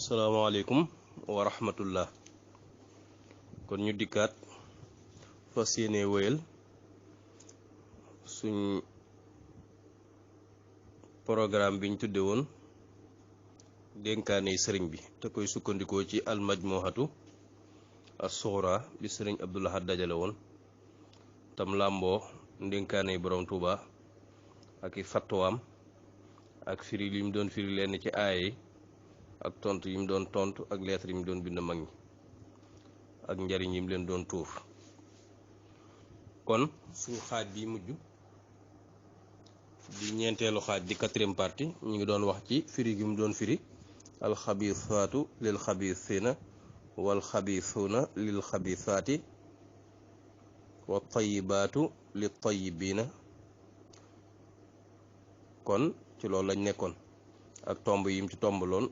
salaamaaleykum wa rahmatullah. kon ñu dikkaat fas yéene wéyal suñ programme biñ tudde woon dénkaane sëriñ bi te koy sukkandikoo ci almajmuhatu as-sughra bi sëriñ Abdul Ahad dajale woon tam làmboo ndénkaane borom Tuuba ak i fattuwaam ak firi li mu doon firi lenn ci aaya yi ak tontu yi mu doon tontu ak lettre yi mu doon bind mag ñi ak njariñ yi mu leen doon tuur. kon suñu xaaj bi mujj di ñeenteelu xaaj di quatrième partie ñu ngi doon wax ci firi gi mu doon firi alxabisaatu lil xabisiina wal xabisuuna lil xabisaati wa tayibaatu lil tayibiina. kon ci loolu lañ nekkoon ak tomb yim ci tombaloon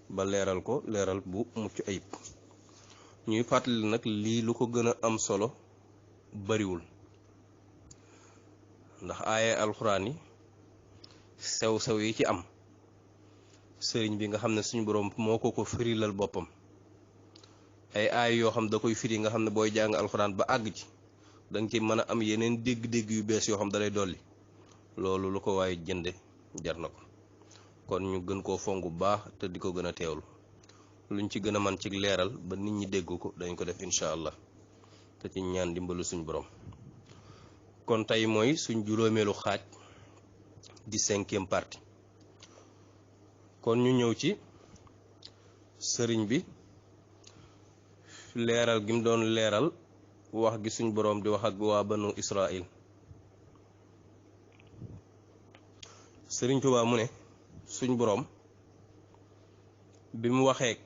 ba leeral ko leeral bu mucc ayib. ñuy fàttali nag lii lu ko gën a am solo bariwul ndax aaya alxuraan yi sew-sew yi ci am sëriñ bi nga xam ne suñu boroom moo ko firilal boppam ay aaya yoo xam da koy firi nga xam ne booy jàng alxuraan ba àgg ci danga ci mën a am yeneen dégg-dégg yu bees yoo xam da lay dolli. loolu lu ko waaye jënde jar na ko kon ñu gën koo fonk bu baax te di ko gën a teewlu luñ ci gën a man ci leeral ba nit ñi dégg ko dañ ko def incha allah te ci ñaan dimbalu suñ borom. kon tey mooy suñ juróomeelu xaaj di 5e partie. kon ñu ñëw ci sëriñ bi leeral gi mu doon leeral wax gi suñ borom di wax ak waa banu Israil. sëriñ Tuubaa mu ne suñ boroom bi mu waxee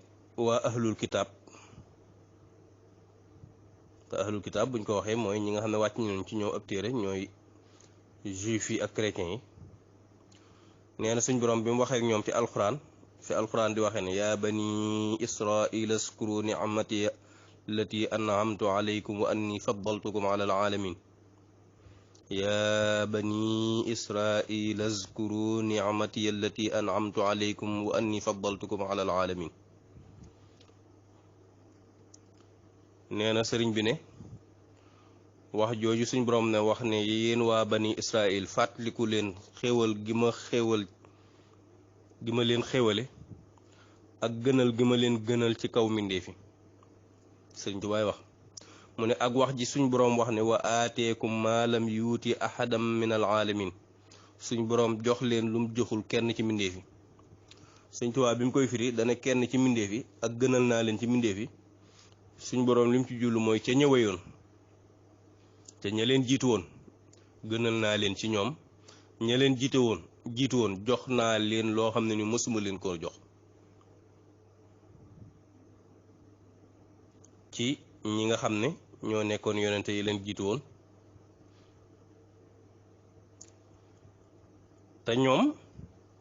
waa ahlul kitaab te ahlul kitaab buñ ko waxee mooy ñi nga xam ne wàcc nañ ci ñëw ab téere ñooy juif yi ak chrétiens yi. nee na suñ boroom bi mu waxee ak ñoom ci alxuraan fi alxuraan di waxee ne yaa bani israila skuru ni'mati allati an'amtu alaykum wa anni faddaltukum ala alaalamin. yaa bani israila azkuru nicmati allati an'amtu alaykum wa anni faddaltukum ala alaalamin. nee na sëriñ bi ne wax jooju suñ boroom ne wax ne yéen waa bani israil fàttaliku leen xéewal gi ma leen xéewale ak gënal gi ma leen gënal ci kaw mbindéefi. sëriñ Tuubaa wax mu ne ak wax ji suñ boroom wax ne wa aateekum maa lam yuuti ahadam min al aalamin. suñ boroom jox leen lum joxul kenn ci mbindéef yi. Sëñ Tuubaa bi mu koy firi dana kenn ci mbindéef yi ak gënal naa leen ci mbindéef yi suñ boroom lim ci jullu mooy ca ñëwayoon te ña leen jiitu woon gënal naa leen ci ñoom ña leen jiitu woon jox naa leen loo xam ne ni mësuma leen koo jox ci ñi nga xam ne ñoo nekkoon yonente yi leen jiitu woon. te ñoom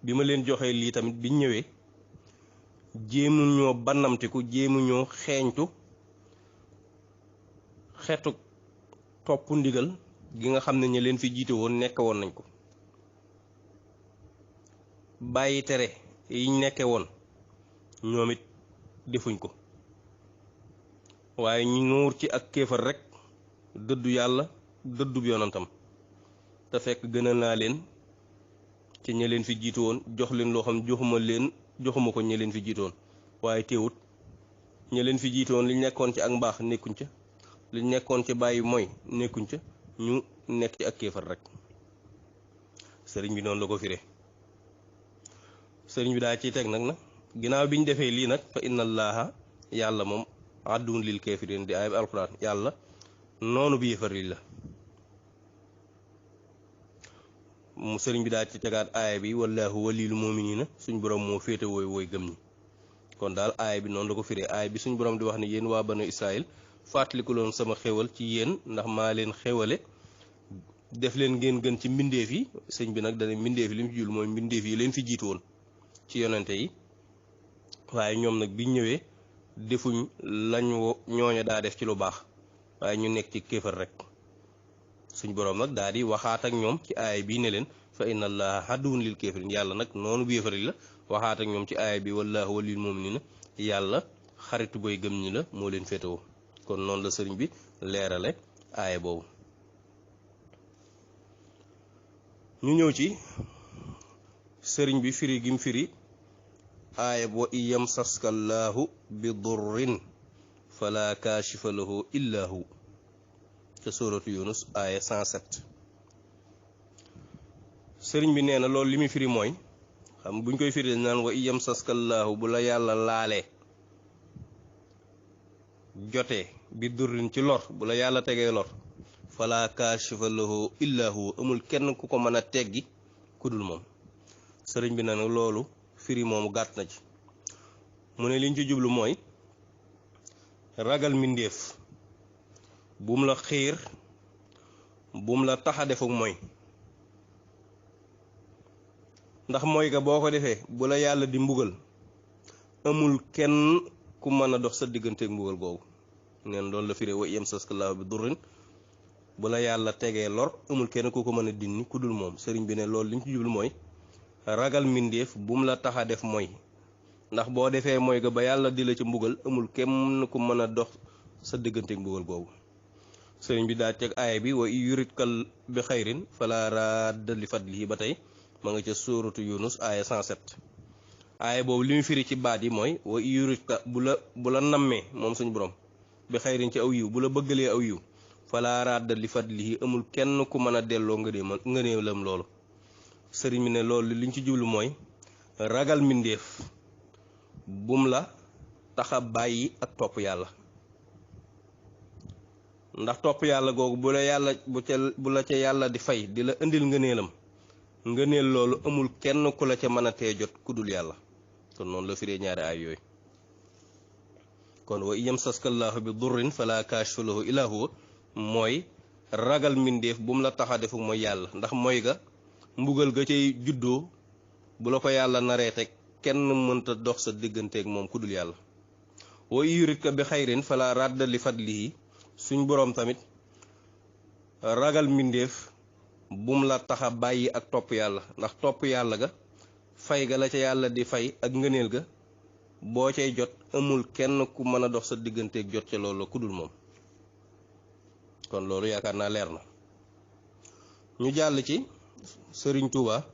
bi ma leen joxee lii tamit biñ ñëwee jéemu ñoo bannamtiku jéemu ñoo xeeñtu xeetu topp ndigal gi nga xam ne ña leen fi jiite woon nekk woon nañ ko. bàyyi tere yiñ nekke woon ñoom it defuñ ko waaye ñu nuur ci ak kéefar rek dëddu yàlla dëddub yonantam te fekk gënal naa leen ci ña leen fi jiitu woon jox leen loo xam joxuma ko ña leen fi jiitu woon waaye teewut ña leen fi jiitu woon liñ nekkoon ci ak mbaax nekkuñ ca liñ nekkoon ci bàyyi mooy nekkuñ ca ñu nekk ci ak kéefar rek. sëriñ bi noonu la ko firee. sëriñ bi daa ciy teg nag na ginnaaw bi ñu defee lii nag fa inna allaha yàlla moom àddun lil kaafiriin di ay alxuraan yàlla noonu bi yëfar la. mu sëriñ bi daal ci tegaat aaya bi wallaahu waliyul mu'miniina suñ borom moo féete wooy gëm ñi. kon daal aaya bi noonu la ko firee aaya bi suñ borom di wax ne yéen waa banu Israël fàttaliku loon sama xéwal ci yéen ndax maa leen xéwale def leen ngeen gën ci mbindeef yi. sëñ bi nag dana mbindeef yi li mu ci jul mooy mbindeef yi leen fi jiitu woon ci yonente yi waaye ñoom nag biñ ñëwee defuñ lañ ñooña daa def ci lu baax waaye ñu nekk ci kéefar rek. suñ boroom nag daal di waxaat ak ñoom ci aaya bii ne leen fa inna allaha aduwwun lil kaafiriin yàlla nag noonu bu yéefari la waxaat ak ñoom ci aaya bi wallaahu waliyul mu'minina yàlla xaritu boy gëm ñi la moo leen féetewoo kon noonu la sëriñ bi leerale aaya boobu. ñu ñëw ci sëriñ bi firi gim firi aaya wa in yamsaska llaahu bi durrin fala kaashifa lahu illa hu ca sóoratu yunus aaya 107. sëriñ bi nee na loolu li muy firi mooy xam buñ koy firi dañ naan wa in yamsaska llaahu bu la yàlla laalee jotee bi durrin ci lor bu la yàlla tegee lor fala kaashifa lahu illa hu amul kenn ku ko mën a teggi ku dul moom. sëriñ bi nag loolu firi moomu gàtt na ci mu ne liñ ci jublu mooy ragal mbindéef bum la xiir bum la tax a def ak mooy ndax mooy ga boo ko defee bu la yàlla di mbugal amul kenn ku mën a dox sa digganteeg mbugal googu neen loolu la firi wa yamsaska llaahu bi durrin bu la yàlla tegee lor amul kenn ku ko mën a dindi ku dul moom. sëriñ bi ne loolu liñ ci jublu mooy ragal mbindéef bum la tax a def mooy ndax boo defee mooy ga ba yàlla di la ci mbugal amul kenn ku mën a dox sa digganteeg mbugal googu. sëriñ bi daa teg aaya bi wa yuridka bi xayrin fala radda li fadlihi ba tey ma nga ca sóoratu yunus aaya 107. aaya boobu li mu firi ci baat yi mooy wa yuridka bu la nammee moom suñu borom bi xayrin ci aw yiw bu la bëggalee aw yiw fala radda li fadlihi amul kenn ku mën a delloo ngëneelam loolu. sëriñ bi ne loolu liñ ci jublu mooy ragal mbindéef bum la taxa bàyyi ak topp yàlla ndax topp yàlla googu bu la ca yàlla di fay di la indil ngëneelam ngëneel loolu amul kenn ku la ca mën a tee jot ku dul yàlla. kon noonu la firee ñaari ay yooyu kon wa yamsaska llaahu bi durrin fala kaashifa lahu illaa huwa mooy ragal mbindéef bum la taxa defu mooy yàlla ndax mooy ga mbugal ga cay juddoo bu la ko yàlla naree teg kenn mënta dox sa digganteeg moom ku dul yàlla. wa yuridka bi xayrin fala radda li fadlihi suñ boroom tamit ragal mbindéef bum la taxa bàyyi ak topp yàlla ndax topp yàlla ga fay ga la ca yàlla di fay ak ngëneel ga boo cay jot amul kenn ku mën a dox sa digganteeg jot ca loolu ku dul moom. kon loolu yaakaar naa leer na. ñu jàll ci sëriñ Tuuba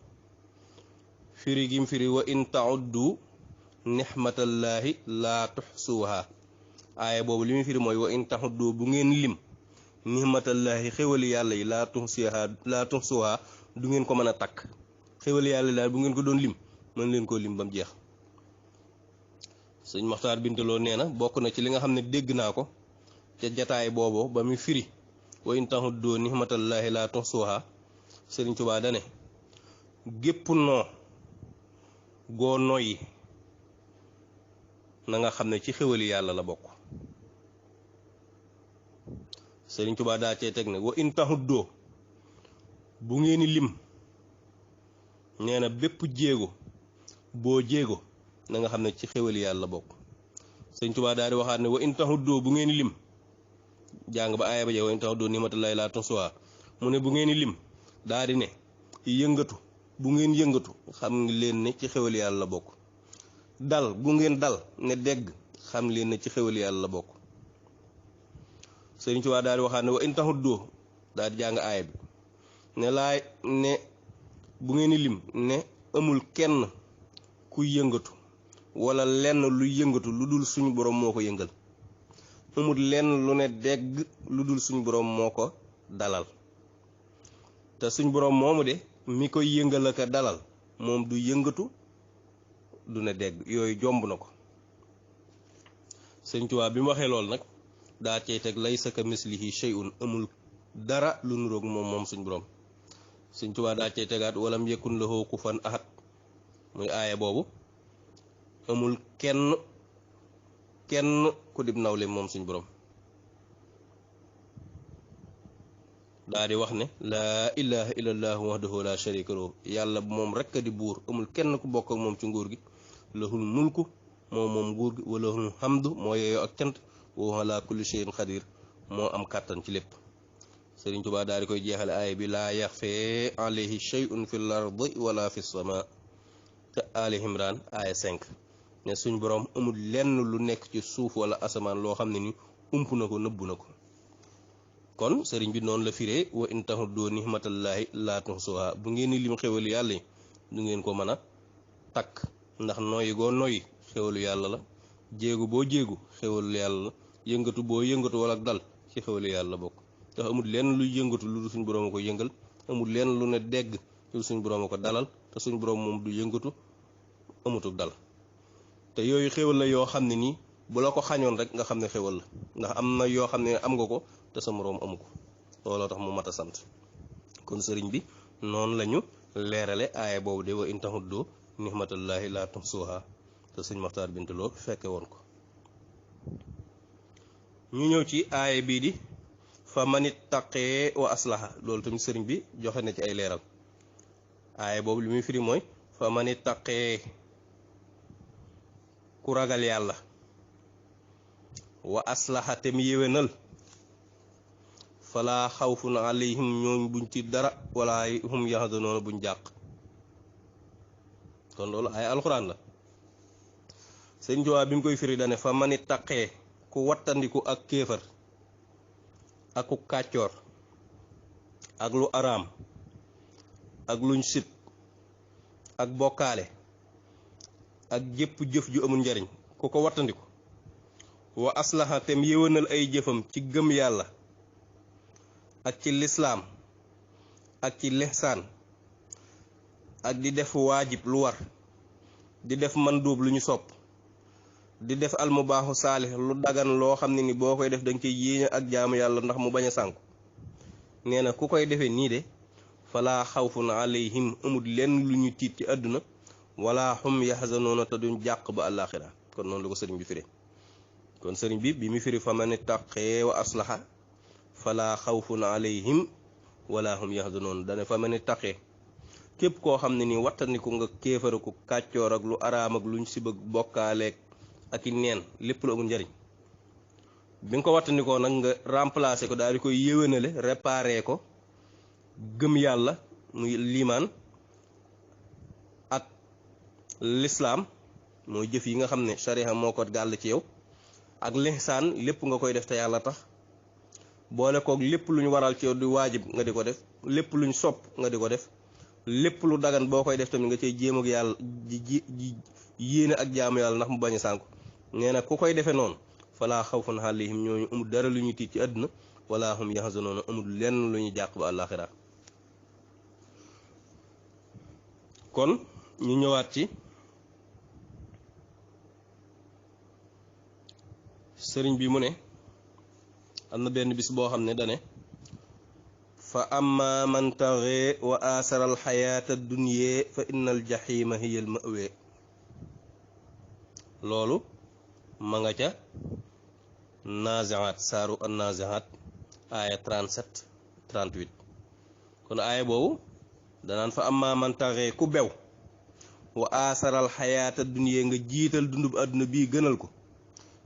firi gim firi wa in ta'uddu nixmatallahi laa tuxsuha aaya boobu li muy firi mooy wa in ta'uddu bu ngeen lim nixmatallahi xéwali yàlla yi laa tuxsuha du ngeen ko mën a takk. xéwali yàlla yi daal bu ngeen ko doon lim mën leen koo lim ba mu jeex. sëñ Maxtaar Bintaloo nee na bokk na ci li nga xam ne dégg naa ko ca jataay boobu ba muy firi wa in ta'uddu nixmatallahi laa tuxsuha sëriñ Tuubaa dane gépp noo goo noyyi na nga xam ne ci xéwali yàlla la bokk. sëriñ Tuubaa daa cee teg ne wa in ta'uddu bu ngeen lim nee na bépp jéego boo jéego na nga xam ne ci xéwali yàlla la bokk. sëriñ Tuubaa daal di waxaat ne wa in ta'uddu bu ngeen lim jàng ba aaya ba jeex wa in ta'uddu ni'matallahi laa tuhsuha mu ne bu ngeen lim daa di ne yëngatu bu ngeen yëngatu xam leen ne ci xéwal yàlla la bokk. dal bu ngeen dal ne dégg xam leen ne ci xéwal yàlla la bokk. sëriñ Tuubaa daal di waxaat ne wa in ta'uddu daal di jàng aaya bi ne laay ne bu ngeen lim ne amul kenn kuy yëngatu wala lenn luy yëngatu lu dul suñu borom moo ko yëngal amul lenn lu ne dégg lu dul suñu borom moo ko dalal te suñu borom moomu de mi koy yëngal ak dalal moom du yëngatu du ne dégg yooyu jomb na ko. sëñ Tuubaa bi mu waxee loolu nag daa cey teg laysa ka mislihi shay'un amul dara lu nuroog moom suñu borom. sëñ Tuubaa daa cey tegaat walam yakun lahu kufuwan ahad muy aaya boobu amul kenn ku dib nawle moom suñu borom. daa di wax ne laa ilaha illallah wahdahu la sharika lahu yàlla moom rekk di buur amul kenn ku bokk ak moom ci nguur gi lahul mulku moom nguur gi wa lahul hamdu moo yeeyoo ak cant wa huwa ala kulli shay'in qadir moo am kàttan ci lépp. Sëriñ Tuubaa daal di koy jeexale aaya bi laa yaxfee alayhi shay'un fil ardi wala fis samaa te Ali Imran aaya 5 ne suñ borom amul lenn lu nekk ci suuf wala asamaan loo xam ne ni ump na ko nëbbu na ko. kon sëriñ bi noonu la firee wa in ta'uddu nihmatallahi laa tuhsuha bu ngeen ni lim xéwalu yàlla yi du ngeen ko mën a takk ndax noyyi goo noyyi xéwalu yàlla la, jéegu boo jéegu xéwalu yàlla la, yëngatu boo yëngatu wala dal ci xéwalu yàlla bokk. ndax amul lenn luy yëngatu lu suñ borom a ko yëngal, amul lenn lu ne dégg lu suñ borom a ko dalal, te suñ borom moom du yëngatu amutuk dal. te yooyu xéwal la yoo xam ne nii bu la ko xañoon rek nga xam ne xéwal la, ndax am na yoo xam ne am nga ko te sa moroom amu ko, looloo tax mu mat a sant. kon sëriñ bi noonu lañu leerale aaya boobu de wa in ta'uddu nihmatallahi laa tuhsuha te sëñ Maxtaar Bintu Lo fekke woon ko. ñu ñëw ci aaya bii di fa manit taqee wa aslaha, loolu tamit sëriñ bi joxe na ci ay leeral. aaya boobu li muy firi mooy fa manit taqee ku ragal yàlla wa aslaha te mu yéwénal fala xawfun alayhim ñooñ buñ ci dara wala hum yaxzanoona buñ jàq. kon loolu ay alxuraan la. sëñ Tuubaa bi mu koy firi dane fa manit taqee ku wattandiku ak kéefër ak ku kàccoor ak lu araam ak luñ sib ak bokkaale ak jëpp jëf ju amul njariñ ku ko wattandiku wa aslaha tem yéwénal ay jëfam ci gëm yàlla ak ci lislaam ak ci lihsaan ak di def waajib lu war, di def mandóob lu ñu sopp, di def almubaaxu saalix lu dagan loo xam ne ni boo koy def danga koy yéene ak jaamu yàlla ndax mu bañ a sànku. nee na ku koy defee nii de falaa xawfun alayhim amul lenn lu ñu tiit ci àdduna wala hum yaxzanoona te duñ jàq ba àllaaxira. kon noonu la ko sëriñ bi firi. kon sëriñ bi mu firi fa man ittaqee wa aslaha falaa xawfun alayhim wala hum yaxzanoona dane fa man ittaqee képp koo xam ne nii wattandiku nga kéefaraku kàccoor ak lu araam ak luñ si bëgg bokkaaleeg ak i neen lépp lu amul njariñ bi nga ko wattandikoo nag nga remplacer ko daal di koy yéwénale réparer ko gëm yàlla muy liimaan ak lislaam mooy jëf yi nga xam ne sharia moo ko gàll ci yow, ak lihsaan lépp nga koy def te yàlla tax, boole koog lépp lu ñu waral ci yow di waajib nga di ko def, lépp lu ñu sopp nga di ko def, lépp lu dagan boo koy def tamit nga cay jéem ak yàlla ji yéene ak jaamu yàlla ndax mu bañ a sànku. nee na ku koy defee noonu falaa xawfun alayhim ñooñu amul dara lu ñuy tiit ci àdduna wala hum yaxzanoona amul lenn lu ñuy jàq ba àllaaxira. kon ñu ñëwaat ci sëriñ bi mu ne am na benn bis boo xam ne dane fa amma man taxe wa asara alxayaata dunya fa inna aljaxima hiya almawe. loolu ma nga ca naziaat saaru an naziaat aaya 37 38. kon aaya boobu danaan fa amma man taxe ku bew wa asara alxayaata dunya nga jiital dundub àdduna bii gënal ko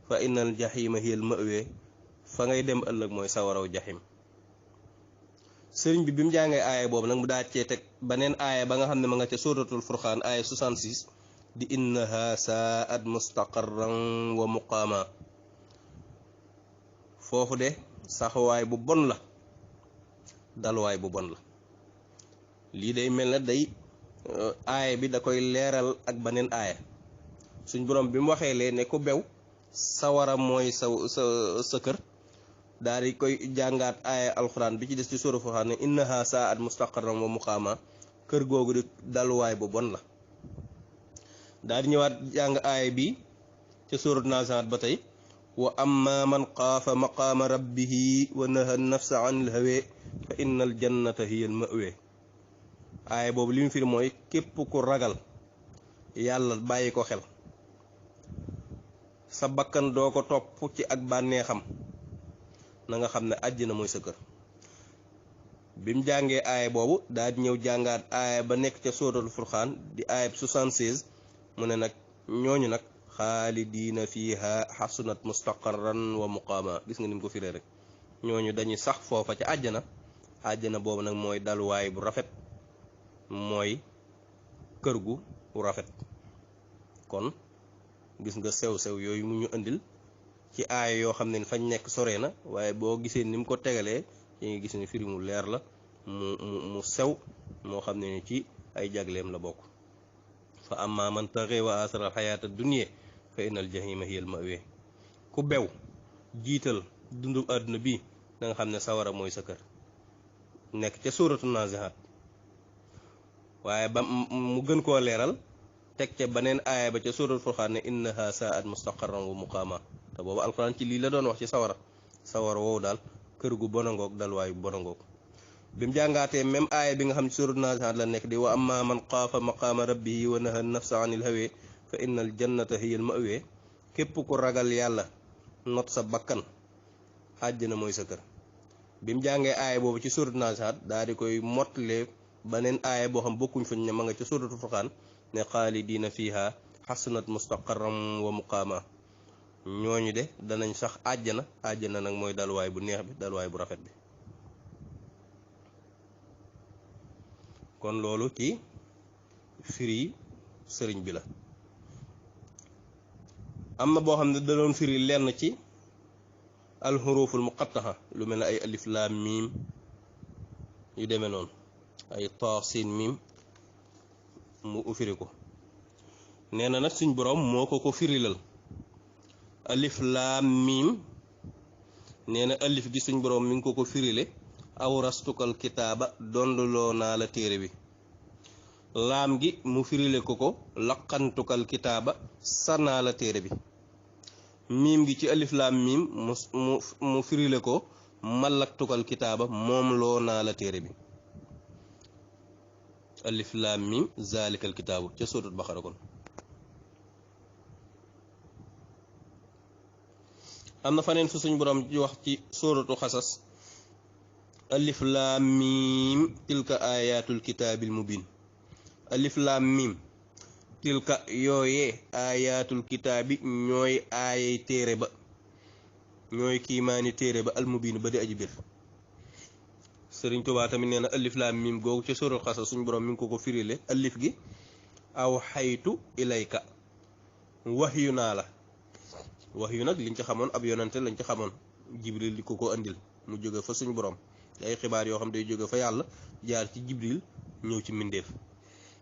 fa inna aljaxima hiya almawe fa ngay dem ëllëg mooy sawaraw jaxim. sëriñ bi mu jàngee aaya boobu nag mu daa cee teg beneen aaya ba nga xam ne ma nga ca suratul furqaan aaya 66 di innaha saat mustaqarran wa muqaama. foofu de saxuwaay bu bon la, daluwaay bu bon la. lii day mel na day aaya bi da koy leeral ak beneen aaya. suñ borom bi mu waxee lee ne ku bew sawara mooy sa kër, daal di koy jàngaat aaya alxuraan bi ci des ci sura Furqaan ne innaha saat mustaqarran wa muqaama, kër googu di daluwaay bu bon la. daal di ñëwaat jàng aaya bi ca surat Naziaat ba tey wa amma man xaafa maqaama rabbihi wa naha nafsa anil hawa fa innal jannata hiya al ma'wa. aaya boobu li mu firi mooy képp ku ragal yàlla bàyyi ko xel, sa bakkan doo ko topp ci ak bànneexam, na nga xam ne àjjana mooy sa kër. bi mu jàngee aaya boobu daal di ñëw jàngaat aaya ba nekk ca suratul Furqaan di aaya 76 mu ne nag ñooñu nag xaalidiina fiiha xasunat mustaqarran wa muqaama. gis nga ni mu ko firee rek, ñooñu dañuy sax foofa ca àjjana boobu nag mooy daluwaay bu rafet, mooy kër gu wu rafet. kon gis nga sew-sew yooyu mu ñu indil ci aaya yoo xam ne fañ nekk sore na waaye boo gisee ni mu ko tegalee ci nga gis ne firi mu leer la mu sew moo xam ne ci ay jagleem la bokk. fa amma man taxe wa asara al xayaata dunya fa innal jahima hiya al mawe. ku bew jiital dundu àdduna bi da nga xam ne sawara mooy sa kër. nekk ca suuratu nazihat waaye ba mu gën koo leeral teg ca beneen aaya ba ca suuratu furqaan ne innaha saat mustaqarran wa muqaama. te boobu alquran ci lii la doon wax ci sawara woowu daal kër gu bonangoog dalwaayu bonangoog. bi mu jàngaatee même aaya bi nga xam ne ci suuratu nazihat la nekk di wa amma man xaafa maqaama rabbihi wa naha nafsa anil hawa fa innal jannata hiya al mawe. képp ku ragal yàlla not sa bakkan àjjana mooy sa kër. bi mu jàngee aaya boobu ci suuratu nazihat daal di koy mottalee beneen aaya boo xam bokkuñ fañ ne ma nga ci suuratu furqaan ne xaalidiina fiiha xasunat mustaqarran wa muqaama. ñooñu de danañ sax àjjana nag mooy dalwaay bu neex bi dalwaay bu rafet bi. kon loolu ci firi sëriñ bi la. am na boo xam ne da doon firi lenn ci alxuruful muqattaxa lu mel ne ay alif laam miim yu demee noonu ay taa siin miim mu firi ko. nee na nag suñ boroom moo ko firilal alif laam miim. nee na alif gi suñ boroom mi ngi ko firile awrastukal kitaaba donduloo naa la téere bi. laam gi mu firile ko laqantukal kitaaba sanaa la téere bi. miim gi ci alif laam miim mu firile ko malaktukal kitaaba moom loo naa la téere bi. alif laam miim zalikal kitaabu ca suratul baqara kon. am na faneen fu suñ borom di wax ci suratu xasas alif laam miim tilka ayatul kitaabil mubin. alif laam miim tilka yooyee ayatul kitaabi ñooy aayay téere ba ñooy kiimaani téere ba almubin ba di aji bir. Sëriñ Tuubaa tamit nee na alif laam miim googu ca suratul xasas suñ borom mi ngi ko firile alif gi aw xaytu ilayka waxyu naa la. wax yu nag liñ ci xamoon ab yonante lañ ci xamoon jibril di ko andil mu jóge fa suñu borom ay xibaar yoo xam day jóge fa yàlla jaar ci jibril ñëw ci mbindeef.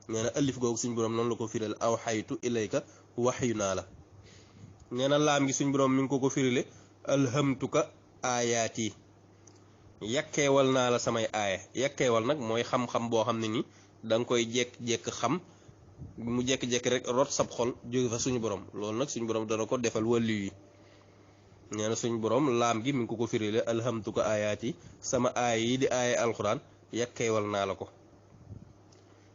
nee na alif googu suñu borom noonu la ko firil aw xaytu ilayka wax yu naa la. nee na laam gi suñu borom mi ngi ko firile alhamtuka aayaat yi yakkeewal naa la samay aaya. yakkeewal nag mooy xam-xam boo xam ne ni da nga koy jekk-jekk xam mu jekki-jekki rek rot sab xol jóge fa suñu borom. loolu nag suñu borom dana ko defal wàllu yi. nee na suñu borom laam gi mi ngi ko firile alhamtuka aayaat yi sama aaya yi di aaya alxuraan yakkeewal naa la ko.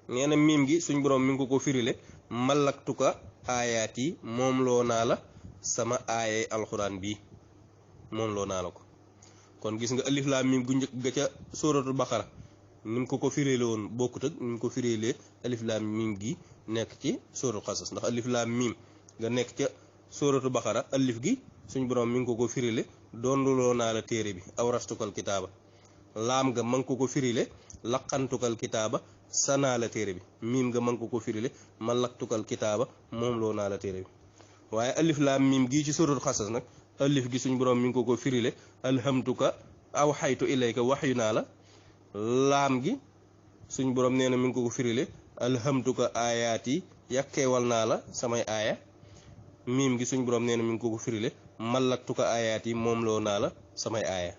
nee na miim gi suñu borom mi ngi ko firile malaktuka aayaat yi moom loo naa la sama aayay alxuraan bii moom loo naa la ko. kon gis nga alif laam miim gu njëkk ga ca suratul baqara ni mu ko firile woon bokkut ak ni mu ko firilee alif laam miim gi nekk ci suratul xasas. ndax alif laam miim nga nekk ca suratul baqara alif gi suñ borom mi ngi ko firile donduloo naa la téere bi awrastukal kitaaba. laam nga ma ngi ko firile laqantukal kitaaba sanaa la téere bi. miim nga ma ngi ko firile malaktukal kitaaba moom loo naa la téere bi. waaye alif laam miim gii ci suratul xasas nag alif gi suñ borom mi ngi ko firile alhamtuka aw xaytu ilayka waxyu naa la. laam gi suñ borom nee na mi ngi ko firile alhamtuka aayaat yi yakkeewal naa la samay aaya. miim gi suñ borom nee na mi ngi ko firile malaktuka aayaat yi moom loo naa la samay aaya.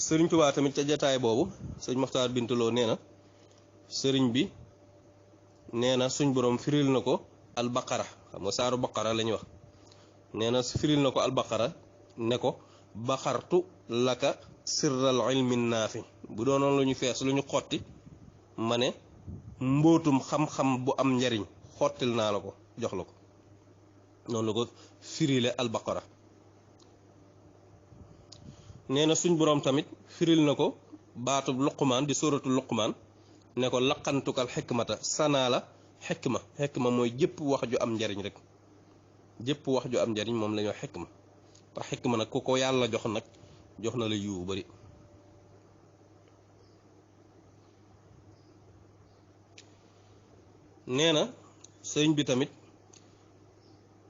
sëriñ Tuubaa tamit ca jataay boobu sëñ Maxtaar Bintuloo nee na sëriñ bi nee na suñ borom firil na ko albaqara. xam nga saaru baqara la ñuy wax. nee na firil na ko albaqara ne ko baqartu laka sirral ilmi naafi. bu doonoon lu ñu fees lu ñu xotti ma ne mbootum xam-xam bu am njariñ xottil naa la ko jox la ko. noonu la ko firile albaqara. nee na suñ boroom tamit firil na ko baatub luqmaan di sóoratu luqmaan ne ko laqantukal xikmata sanaa la xikma mooy jëpp wax ju am njariñ rek. jëpp wax ju am njariñ moom la ñuy wax xikma. tax xikma nag ku ko yàlla jox nag jox na la yiw bari. nee na sëriñ bi tamit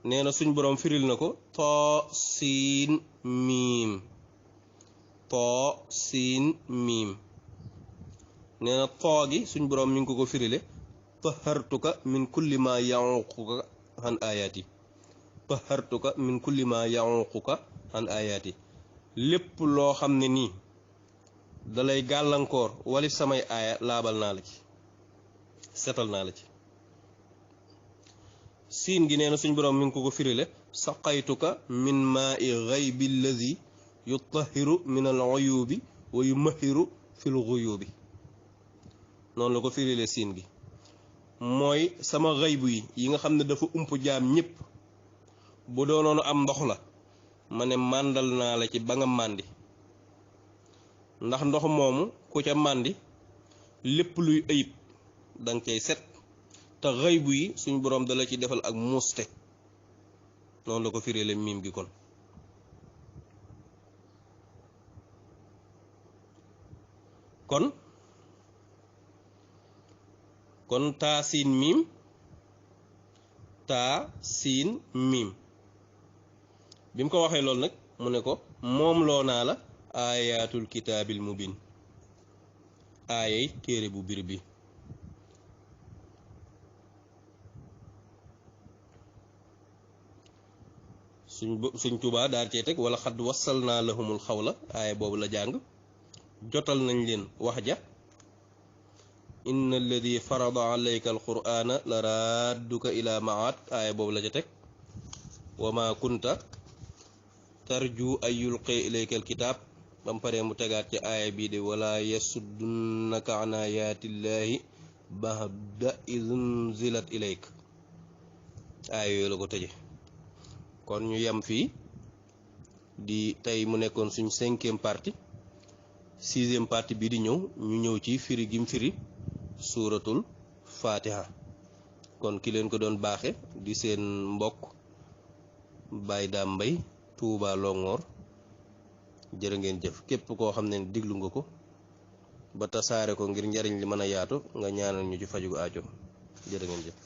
nee na suñ boroom firil na ko too siin miim too siin miim nee na too gi suñ boroom mi ngi ko firile tahartuka min kulli ma yaquka an ayaati tahartuka min kulli ma yaquka an ayaati lépp loo xam ne nii dalay gàllankoor wali samay aaya laabal naa la ci setal naa la ci siin gi nee na suñ boroom mi ngi ko firile saqaytuka min maa'i ghaybi allazi yutahiru min al uyubi wa yumahiru fil ghuyubi noonu la ko firile siin gi mooy sama xaybu yi nga xam ne dafa ump jaam ñépp bu doonoonu am ndox la ma ne màndal naa la ci ba nga màndi ndax ndox moomu ku ca màndi lépp luy ayib danga cay set te xaybu yi suñ boroom dala ci defal ak muuste noonu la ko firile miim gi kon taa siin miim taa siin miim bi mu ko waxee loolu nag mu ne ko moom loo naa la aayatul kitaabil mubin aayay téere bu bir bi suñ Tuubaa daal cee teg wala xadd wasal naa lahumul xawla aaya boobu la jàng jotal nañ leen wax ja inna alladi farada alayka alqur'ana la radduka ila maad aaya boobu la ca teg wa ma kunta tarju ay yulqi ilayka alkitab bam paree mu tegaat ci aaya bii de wala yasuddunaka an ayatillahi ba'da izunzilat ilayk aaya yooyu la ko tëje kon ñu yem fii di tey mu nekkoon suñ 5e partie 6e partie bii di ñëw ñu ñëw ci firi gim firi suuratul fatiha kon ki leen ko doon baaxe di seen mbokk Baye Dame Mbaye Touba Longhor jërë ngeen jëf képp koo xam ne diglu nga ko ba tasaare ko ngir njariñ li mën a yaatu nga ñaanal ñu ci faju aajo jërë ngeen jëf